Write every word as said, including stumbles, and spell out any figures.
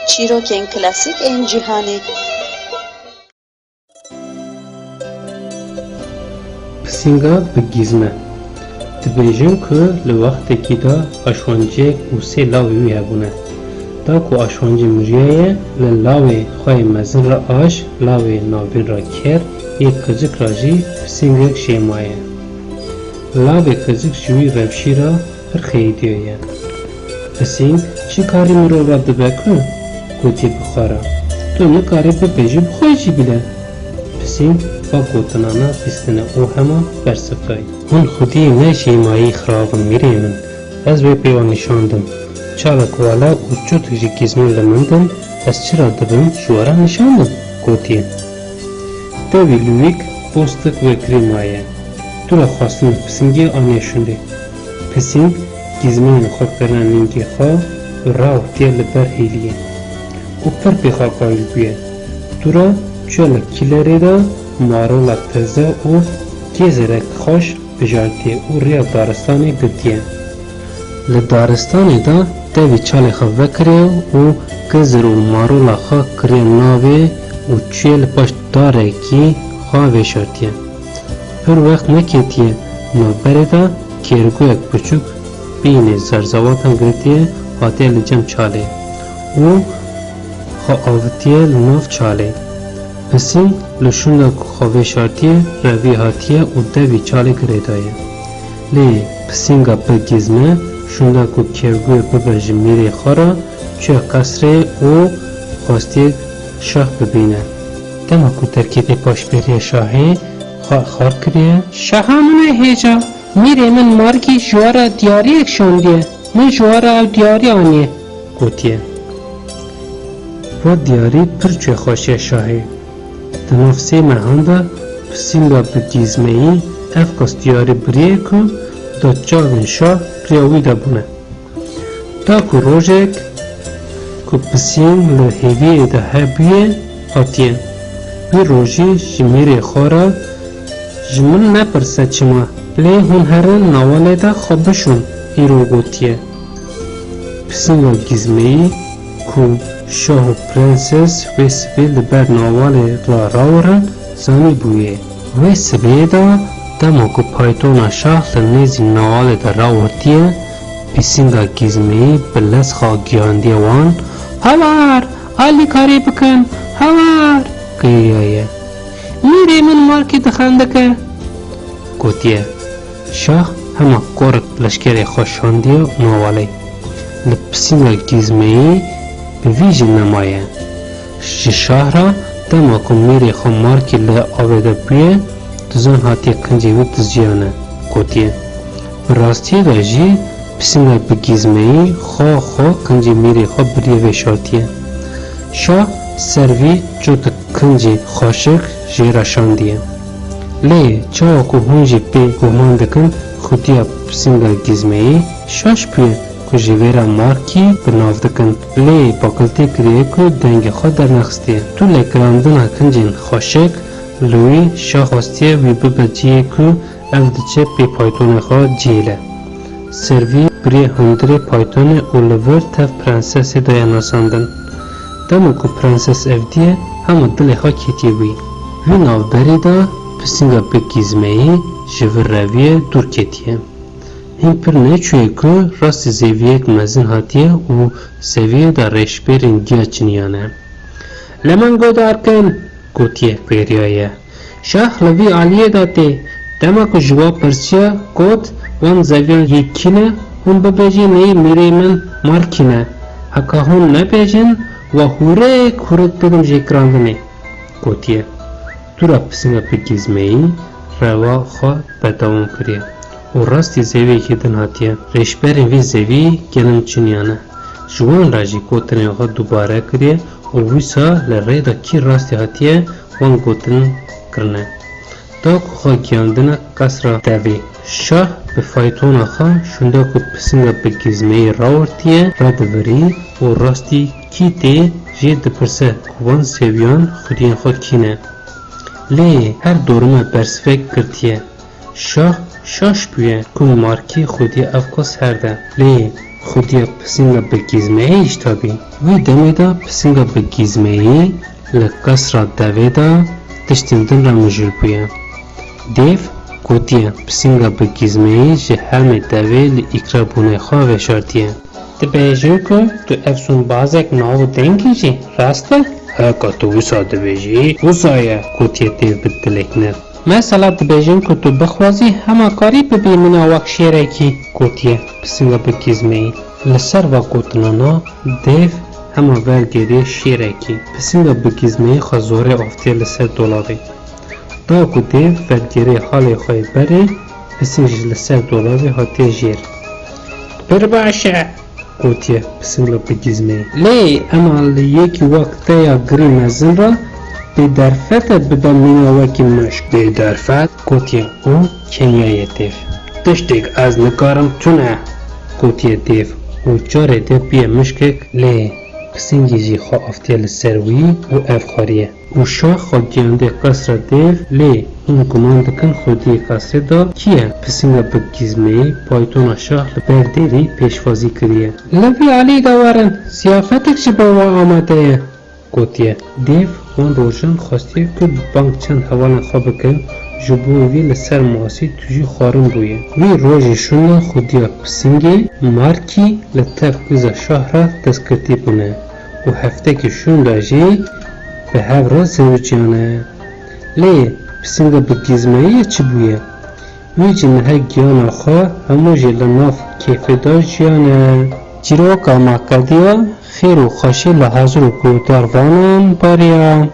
Çîrokên klasîk ên cîhanê. Pisînga bi gîzme. Dibêjin ku li wextekî de aşwanciyek û sê lawê wî hebûne. Da ku aşwancî miriyaye, li lawê xwe yê mezin re aş, lawê navîn re ker, yê qicik re jî pisîngek jê maye. Lawê qicik ji wî rewşî re pir xeyîdiyaye. Pisîng, çi karî mirov re dibe ku? Gotî bi xwe re. Tu nikarî bibêjî bi xwe jî bile. Pisîng va gotinana bîstine û hema bersiv dayî. Hûn xwedî ne jêmayî xirab in mîrê min. Ez wê pê we nîşan dim. Çalek wele û çotik jî gîzmên li min din, ez çira dibim ji we re nîşan dim, gotiye. Tevî lûyîk postik wekirî maye. Dûra xwestin pisingê aniye şûndê. Pisîng gîzmeyên xwe kirine nîngê xwe û rawestiye li ber hêliyê û pir pê xwe qayîl bûye. Dûra çûye li kîlerê de marola teze û gêzerek xweş bijartiye û rêya daristanê girtiye. Li daristanê de tevî çalê xwe vekiriye û gizir û marola xwe kiriye navê û çûye li paş darekî xwe veşartiye. Pir wext neketiye navberê de kêrgoyek biçûk bînê zerzewatan girtiye hatiye li cem çalê û xwe avitiye li nav çalê. Pisîng li şûnda ku xwe veşartiye revî hatiye û devî çalê girêdaye. Lê pisînga bi gîzme şûnda ku kêrgoyê bibe ji mîrê xwe re çûye qesrê û xwestiye şah bibîne. Dema ku derketiye paş bêriya şahê, xwe xar kiriye. Şaha min ê hêja, mîrê min markî ji we re diyariyek şandiye. Min ji we re ew diyarî aniye, gotiye. Va diyarî pir çûye xweşiya şahê. Di nav sê mehan de pisînga bi gîzmeyî ev qas diyarî biriye ku da çavên şah riya wî de bûne. Da ku rojek ku pisîng li hêviyê de hebûye hatiye, wî rojî ji mîrê xwe re, "Ji min nepirse çima, lê hûn herin newalê de xwe bişon," îro gotiye. Pisînga gîzmeyî ku şah û prenses wê sibê li ber newalê re rawirin, zanîbûyê. Wê sibê de dema ku paytona şah li nêzî newalê de rawirtiye, pisînga gîzmeyî bi lez xwe gihandiye wan, "Hawar, alîkarî bikin, hawar!" giriyaye. "Mîrê min markî dixendike," gotiye. Şah hema korek leşkerê xwe şandiye newalê. Li pisînga gîzmeyî bi vî jî nemaye. Ji şah re dema ku mîrê xwe markî li avê de bûye, dizan hatiye kincê wî diziyane, gotiye. Bi rastiyê de jî pisînga bi gîzmeyî xwe xwe kincê mîrê xwe biriye veşartiye. Şah ser vî çotik kincê xweşik jê re şandiye. Lê çawa ku hûn jî pê guhman dikin, xwediya pisînga gîzmeyî şaş bûye ku ji vê re markî bi nav dikin. Lê baqiltî kiriye ku dengê xwe dernexistiye. Tu lêkirandina kincên xweşik li wî şah xwestiye wî bibe cihê ku ev diçe pê paytonê xwe cihêle. Ser vî biriye hundirê paytonê û li vir tev prensesê daye nasandin. Dema ku prenses ev diye, hema dilê xwe ketiye wî. Wî navberî de pisînga bi gîzmeyî ji vir reviye dûr ketiye. Hîn pir neçûye ku rastî zeviyek mezin hatiye û zeviyê de rêşberên giya çiniyane. "Li min guhdar kin," gotiye, bêriyaye. "Şah li vî aliyê de tê. Dema ku ji we pirsiya, got, 'Wan zeviyan yê kî ne?' Hûn bibêjin, 'Neyê mîrê min markî ne.' Heka hûn nebêjin, we hûrek hûrek bidim jêkirandinê," gotiye. Dûra pisînga bi gîzmeyî rewa xwe berdewam kiriye û rastî zeviyekî din hatiye. Rêşberên vî zevî gelin çiniyane. Ji wan re jî gotinên xwe dubare kiriye û wisa li rê de kî rastî hatiye, wan gotin kirine. Da ku xwe giyandine qesra devê, şah bi faytona xwe şûnda ku pisînga bi gîzmeyî rawirtiye, redivirî û rastî kî tê jê dipirse ku van zeviyan xwediyên xwe kî ne. Lê her dorime bersivek girtiye. Şah şaş bûye ku markî xwedî ev qas herd e. Lê Xudiya pisinga bi gizmeyê îşta bî. Wî demê de pisinga bi gizmeyî li qesra devê de tiştên din re mijûl bûye. Dêv gotiye, pisinga bi gizmeyî ji helmê devê li îkrabûnê xwe veşartiye. Dibêjin ku tu efsûnbazek nav û dengî jî, rast e? Heka tu wisa dibêjî, wisa ye, gotiye dêv bi dilek nerm. Mesela dibêjin ku tu bixwazî hema karî bibî mîna wek şêrekî, gotiye pisinga bi gizmeyî. Li ser va gotinana dêv hema vergêrê şêrekî. Pisinga bi gizmeyî xwe zorê aftiye li ser dolabê. Da ku dêv vergêrê halê xwe yê berê, pising jî li ser dolabê hatiye jêr. Pir baş e, gotiye pisinga bi gizmeyî. Lê ema li yekî wek te ya girî mezin re bêderfet e bibe mîna wekî mişk. Bêderfet, gotiye û keniyaye dêv. Tiştek ez nikarim tune, gotiye dêv û carê dê bûye mişkek lê pisingê jî xwe aftiye li ser wî û ev xwariye. Û şax xwe giyandiye qesra dêv, lê hûn guman dikin xwediyê qesrê de kî ye? Pisinga bi gizmeyî paytona şax li ber dêrî pêşwazî kiriye. Li vî alî de werin, ziyafetek ji bo we amade ye, gotiye. Dêv wan rojan xwestiye ku bi bang çend hevalan xwe bikin, ji bo wî li ser masî tujî xwarin bûye. Wî rojê şûna xwediya pisingê markî li tev qîza şax re destgirtî bûne û heftekî şûnda jî bi hev re zewiciyane. Lê pisinga bi gizmeyî çi bûye? Wî jî niha giyana xwe hemû jî li nav kêfê de jiyane. Çîroka me qediya, xêr û xweşî li hazir û guhdarvanan beriya.